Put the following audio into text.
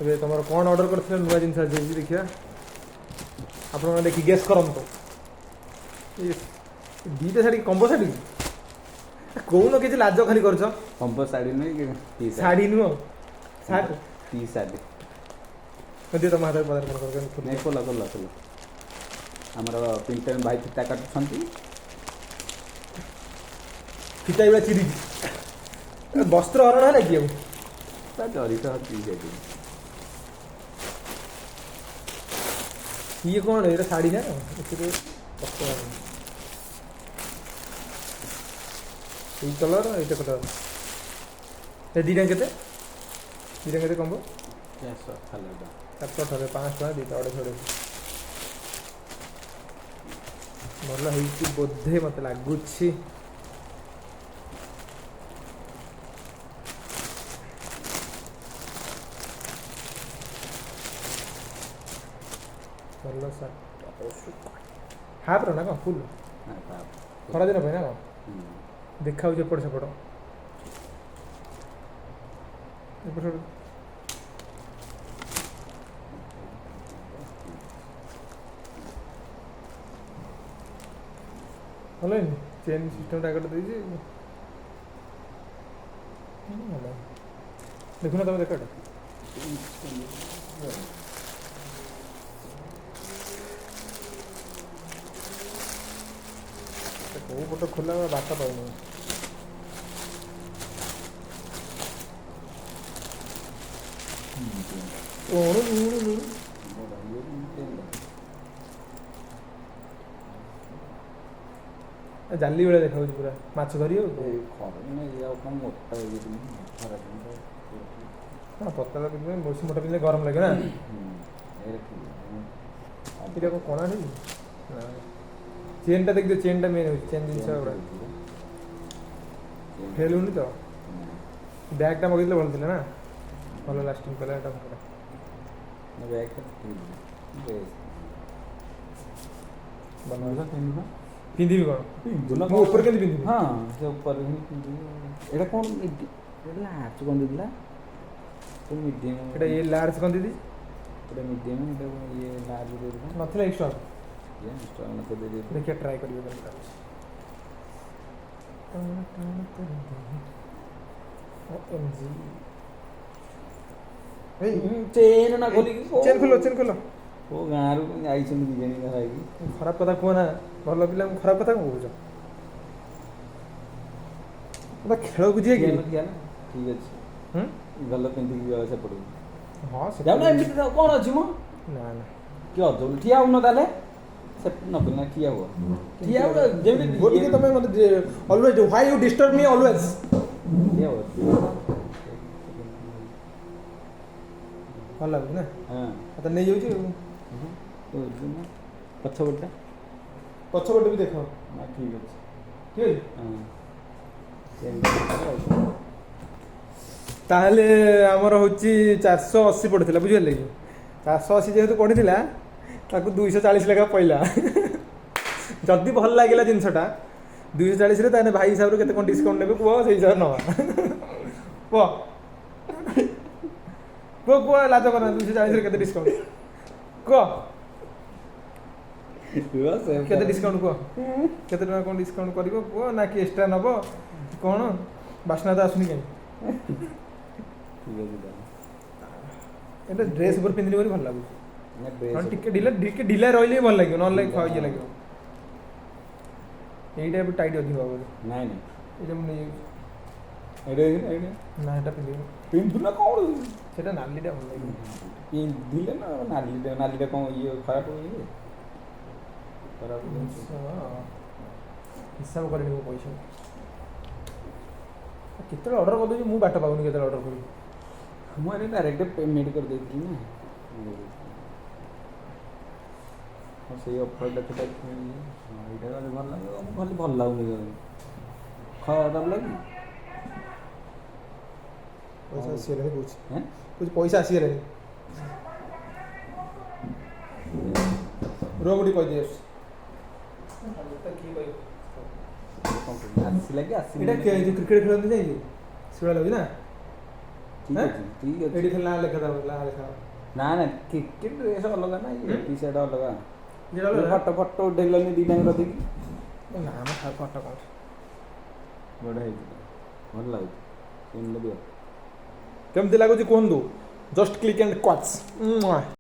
ଏବେ ତମର କ'ଣ ଅର୍ଡ଼ର କରିଥିଲ ନୂଆ ଜିନିଷ ଆସିଯାଇଛି, ଦେଖିବା। ଆପଣମାନେ ଦେଖି ଗେସ୍ କରନ୍ତୁ। 2ଟା ଶାଢ଼ୀ କମ୍ବୋ ଶାଢ଼ୀ କହୁନ, କିଛି ଲାଜ ଖାଲି କରୁଛ। କମ୍ବୋ ଶାଢ଼ୀ ନୁହେଁ କି ଶାଢ଼ୀ ନୁହଁ, ସାର୍ଟ ଟି ସାର୍ଟ। ଦିଅ ତମ ହାତରେ ପଦାର୍ପଣ କର। ନାଇଁ, ଖୋଲ ଖୋଲ ଖୋଲ। ଆମର ପିଣ୍ଟନ ଭାଇ ଫିତା କାଟୁଛନ୍ତି। ଫିତା ଏଇଭଳିଆ ଚିରିଛି। ବସ୍ତ୍ର ହରଣ ହେଲା କି ଆଉ? ତା ଜରି ତ ହଟି। ଇଏ କ'ଣ ଏଇଟା ଶାଢ଼ୀ ନା ଏଥିରେ? ଏଇ କଲର୍, ଏଇଟା କଲର୍, ଏ 2ଟା କେତେ? 2ଟା କେତେ କମ୍ବୋ? 498 ଟଙ୍କା। 498, 500 ଟଙ୍କା 2ଟା, 250 250। ଭଲ ହେଇଛି ବୋଧେ, ମୋତେ ଲାଗୁଛି। ଭଲ ସାର୍ଟ ହାଫ୍ର ନା କ'ଣ ଫୁଲ୍? ଖରାଦିନ ପାଇଁ ନା କ'ଣ ଦେଖାଉଛି ଏପଟ ସେପଟ ଏପଟ ସେପଟ। ଭଲ ହେଇନି। ଚେନ୍ ସିଷ୍ଟମ୍ଟା ଆଗରେ ଦେଇଛି, ଭଲ। ଦେଖୁନ ତମେ, ଦେଖ ଏଟା। କୋଉ ପଟ ଖୋଲା ବାଟ ପାଉନି। ଜାଲି ଭଳିଆ ଦେଖାଯାଉଛି ପୁରା, ମାଛ ଧରି ହବ। ହଁ, ପତଳା ପିନ୍ଧିଲେ, ବେଶୀ ମୋଟା ପିନ୍ଧିଲେ ଗରମ ଲାଗେ ନା। ଏଇଟା କ'ଣ କଣା ନେଇ ନା? ଚେନ୍ଟା ଦେଖିଦିଅ, ଚେନ୍ଟା ମେନ୍ ହେଉଛି। ଚେନ୍ ଜିନିଷ ଗୁଡ଼ା ଫେଲ୍ ହଉନି ତ? ବ୍ୟାଗ୍ଟା ମଗେଇଥିଲେ ଭଲ ଥିଲା ନା, ଭଲ ଲାଷ୍ଟିଂ କଲା ଏଟା ଭଲ। ପିନ୍ଧିବି କ'ଣ ମୁଁ? ଉପରେ କେମିତି ପିନ୍ଧିବି? ହଁ, ସେ ଉପରେ ହିଁ ପିନ୍ଧିବି। ଏଇଟା କ'ଣ ଲାର୍ଜ କ'ଣ ଦେଇଥିଲା? ମିଡ଼ିୟମ୍। ଏଇଟା ଇଏ ଲାର୍ଜ କ'ଣ ଦେଇଛି? ଏଇଟା ମିଡ଼ିୟମ୍, ଏଇଟା ଇଏ ଲାର୍ଜ ଦେଇଥିଲା। ନଥିଲା ଏକ୍ସଟ୍ରା? ଏକ୍ସଟ୍ରା ଦେଖିବା, ଟ୍ରାଏ କରିବେ କେମିତି ଲାଗୁଛି। M G. ଚେନ୍ ନା ଖୋଲିକି? ଚେନ୍ ଖୋଲ, ଚେନ୍ ଖୋଲ। କୋଉ ଗାଁରୁ ଆଇଛନ୍ତି କେଜାଣି ଭାଇକି। ଖରାପ କଥା କୁହ ନା, ଭଲ ପିଲା, ମୁଁ ଖରାପ କଥା କ'ଣ କହୁଛ? ଖେଳକୁ ଯିଏ କି ଠିକ ଅଛି, ଭଲ ପିନ୍ଧିକି ଯିବା ସେପଟକୁ। ହଁ, ଯାଉନା। ଏମିତି କ'ଣ ଅଛି ମ? ନା ନା। କି ଅଜବ, ଠିଆ ହଉନ ତାହେଲେ। ସେ ନ ଠିଆ ହୁଅ, ଠିଆ ହୁଅ ଯେମିତି ଟିକେ। ତମେ ମତେ always, why you disturb me always? ଠିଆ ହୁଅ। ଭଲ ଲାଗୁଛି ନା? ହଁ। ତ ନେଇଯାଉଛି। ପଛପଟଟା? ପଛପଟେ ବି ଦେଖ। ନା, ଠିକ ଅଛି। ଠିକ ଅଛି। ତାହେଲେ ଆମର ହେଉଛି 480 ପଡ଼ିଥିଲା, ବୁଝିପାରିଲେ କି? 480 ଯେହେତୁ ପଡ଼ିଥିଲା, ତାକୁ 240 ଲେଖା ପଡ଼ିଲା। ଯଦି ଭଲ ଲାଗିଲା ଜିନିଷଟା 240ରେ, ତାହେଲେ ଭାଇ ହିସାବରେ କେତେ କ'ଣ ଡିସକାଉଣ୍ଟ ନେବେ କୁହ, ସେଇ ହିସାବରେ ନେବା। କୁହ କୁହ କୁହ, ଲାଜ କର। 240ରେ କେତେ ଡିସକାଉଣ୍ଟ କୁହ? କେତେ ଡିସକାଉଣ୍ଟ କୁହ? କେତେ ଟଙ୍କା କ'ଣ ଡିସକାଉଣ୍ଟ କରିବ କୁହ, ନା କି ଏକ୍ସଟ୍ରା ନେବ କ'ଣ? ବାସ୍ନା ତ ଆସୁନି କାହିଁ? ଏଇଟା ଡ୍ରେସ୍ ଉପରେ ପିନ୍ଧିଲି ବୋଲି ଭଲ ଲାଗୁଛି। ଟିକେ ଢିଲା, ଟିକେ ଢିଲା ରହିଲେ ବି ଭଲ ଲାଗିବ, ନହେଲେ ଇଏ ଲାଗିବ। ଏଇଟା ଏବେ ଟାଇଟ୍ ଅଧିକ ହବ। ନାଇଁ ନାଇଁ। ଏଇଟା ମୁଁ ନେଇଯାଉଛି। ଏଇଟା ଏଇଟା ନା, ଏଇଟା ପିନ୍ଧିବି। ପିନ୍ଧୁନା କ'ଣ? ସେଟା ନାଲିଟା ଭଲ ଲାଗିବ। ପିନ୍ଧିଲେ ନା, ନାଲିଟା, ନାଲିଟା କ'ଣ ଇଏ ଖରାପ? ଇଏ ଖରାପ। ହିସାବ କରିନି ମୁଁ ପଇସା। କେତେବେଳେ ଅର୍ଡ଼ର କରିଦେଉଛି, ମୁଁ ବାଟ ପାଉନି କେତେବେଳେ ଅର୍ଡ଼ର କରିବି। ମୁଁ ଏଠି ଡାଇରେକ୍ଟ ପେମେଣ୍ଟ କରିଦେଇଥିଲି ନା। ସେଇ ଅଫର୍ଟା ଥିଲା। ଏଇଟା ଭଲ ଲାଗିବ, ମୁଁ ଖାଲି ଭଲ ଲାଗୁନି, ଖରାପ ଲାଗୁନି। ପଇସା ଆସିଗଲାଣି କହୁଛି, କହୁଛି ପଇସା ଆସିଗଲାଣି। ରୁହ, ମୁଁ ଟିକେ କହିଦେଇ ଆସୁଛି। କିଏ କହିବ? ଆସିଲା କି ଆସିନି? ଏଇଟା ଯୋଉ କ୍ରିକେଟ ଖେଳନ୍ତି ଯାଇକି, ସେଭଳିଆ ଲାଗୁଛି ନା? ଠିକ୍ ହେଁ? ଅଛି, ଠିକ୍ ଅଛି। ଏଇଠି ଖାଲି ନାଁ ଲେଖାଦେବ, ନାଁ ଲେଖା। ନା ନା, କ୍ରିକେଟ ଡ୍ରେସ୍ ଅଲଗା ନା, ଇଏ ଟି ସାର୍ଟ ଅଲଗା। ଯେଟା ଅଲଗା? ଫଟୋ ଫଟୋ ଉଠେଇଲନି ଦିଟାଙ୍କ ରଖିକି? ନା, ଆମ ଫଟୋ କୋଉଠି? ବଢ଼ିଆ ହେଇଛି, ଭଲ ଲାଗୁଛି। ଏମିତି ଦିଅ। କେମିତି ଲାଗୁଛି କୁହନ୍ତୁ। Just click and କ୍ୱାଚ୍।